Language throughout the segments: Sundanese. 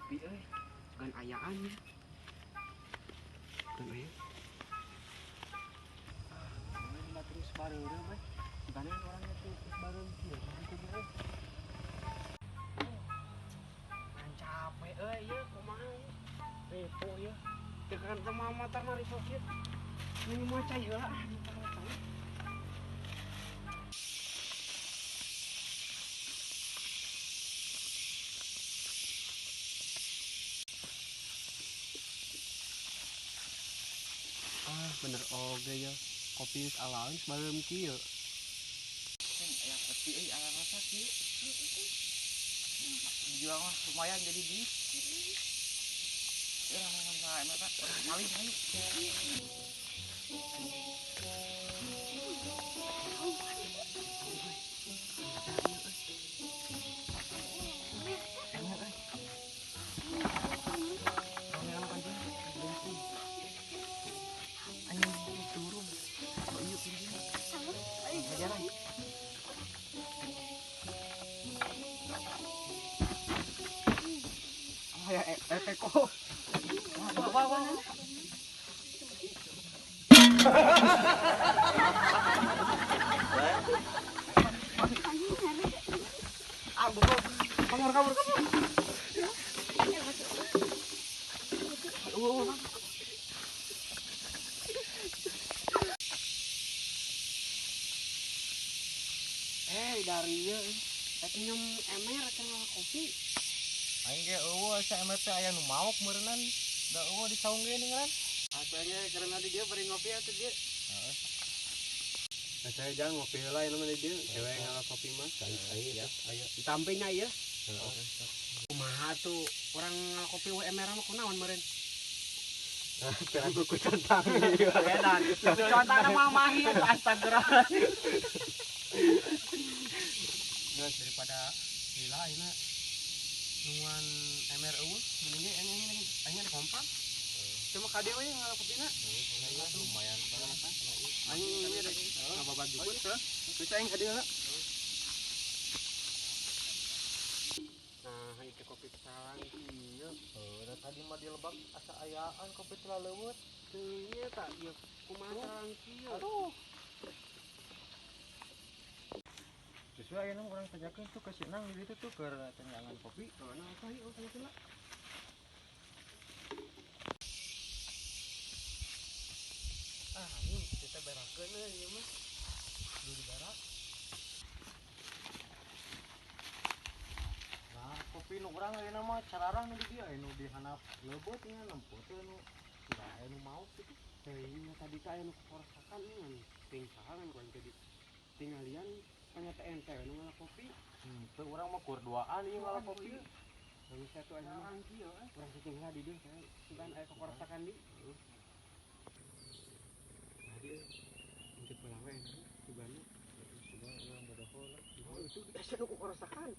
Kopi euy, gan ayaan ya. Gan aya. Ah, ini mah terus bareureum euy. Sigana orangnya terus bareureum kieu, kudu euy. Kan capek euy ieu kumaha ieu. Repo ieu. Teu kan teu mama tar mari sok ieu. Ini mah cai heula ah. Ah, bener oge ya. Kopi geus alaun bareureum kieu. Sing aya kopi euy ala rasa kieu. Dijual mah lumayan jadi duit. Ya mana mana maling ayo. Ya teko. Wah, wah, wah. Ah, goblok. Kabur, kabur, kabur. Dari ieu rek minum emer cenah kopi. Aing ge eueuh asa emer teh aya nu maok meureunnan. Da eueuh di saung ge ningalan. Atuh ge karena di dieu bari ngopi atuh dieu. Heeh. Nah, saya jangan ngopi heula ieu mah di dieu, cewek ngala kopi mah. Ayo, ayo. Ditampi nya ieu. Heeh. Kumaha tuh urang ngala kopi we emer mah kunaon meureun? Nah, piraku ku centang. Edan. Ku centang mah mahir astagfirullah. Geus daripada lila ayeuna nungguan emer eueuh mending ge aing aing di kompak. Cuma kade we ngala kopina. Lumayan banget. Aing ieu rek ngababat jukut heuh. Geus aing ka dieu heula. Nah, itu kopi salang ieu. Heuh, tadi mah di lebak asa ayaan kopi teh leuweut. Teu nya tah ieu kumaha salang kieu. Aduh. Justru ayeuna mah urang tanyakeun tuh ke si Nang di ditu tuh keur tenjangan kopi. Nah, apa ieu tanyakeun lah. Ah, anjing kita berakeun euy ieu mah. Kudu diberak. Nah, kopi nu urang ayeuna mah cararah nu di dieu aya nu di handap leubeut nya nempo teh nu da aya nu maot kitu. Teh ieu tadi teh aya nu kokorasakan ngan pingsahan ku aing tadi. Tinggalian ternyata ente nu ngala kopi. Teu urang mah kur duaan ieu ngala kopi. Geus atuh aing mah. Urang cicing heula di dieu sugan aya kokorasakan di. Tadi intip heula we sugana. Sugan urang bodoh lah. Oh, itu biasa nu kokorasakan.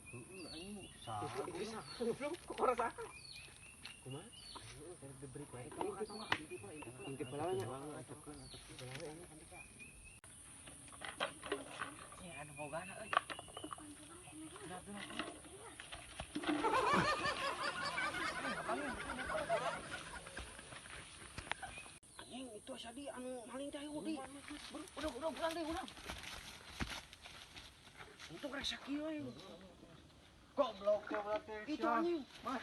Heeh, anjing saha? Itu saha belum kokorasakan. Kumaha? Diberi bae. Intip heula nya. Intip heula we ini. Ya anu bogana euy. Anjing itu asa di anu maling teh di. Udah, udah, urang deui, urang. Untung rasa kieu euy. Goblok teh berarti. Itu anjing. Mah.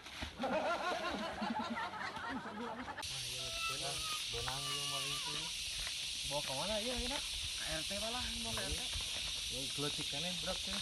Benang ieu maling teh. Bawa ka mana ieu ayeuna? Ka RT balah, bawa ka RT. Geutik keneh berat teh.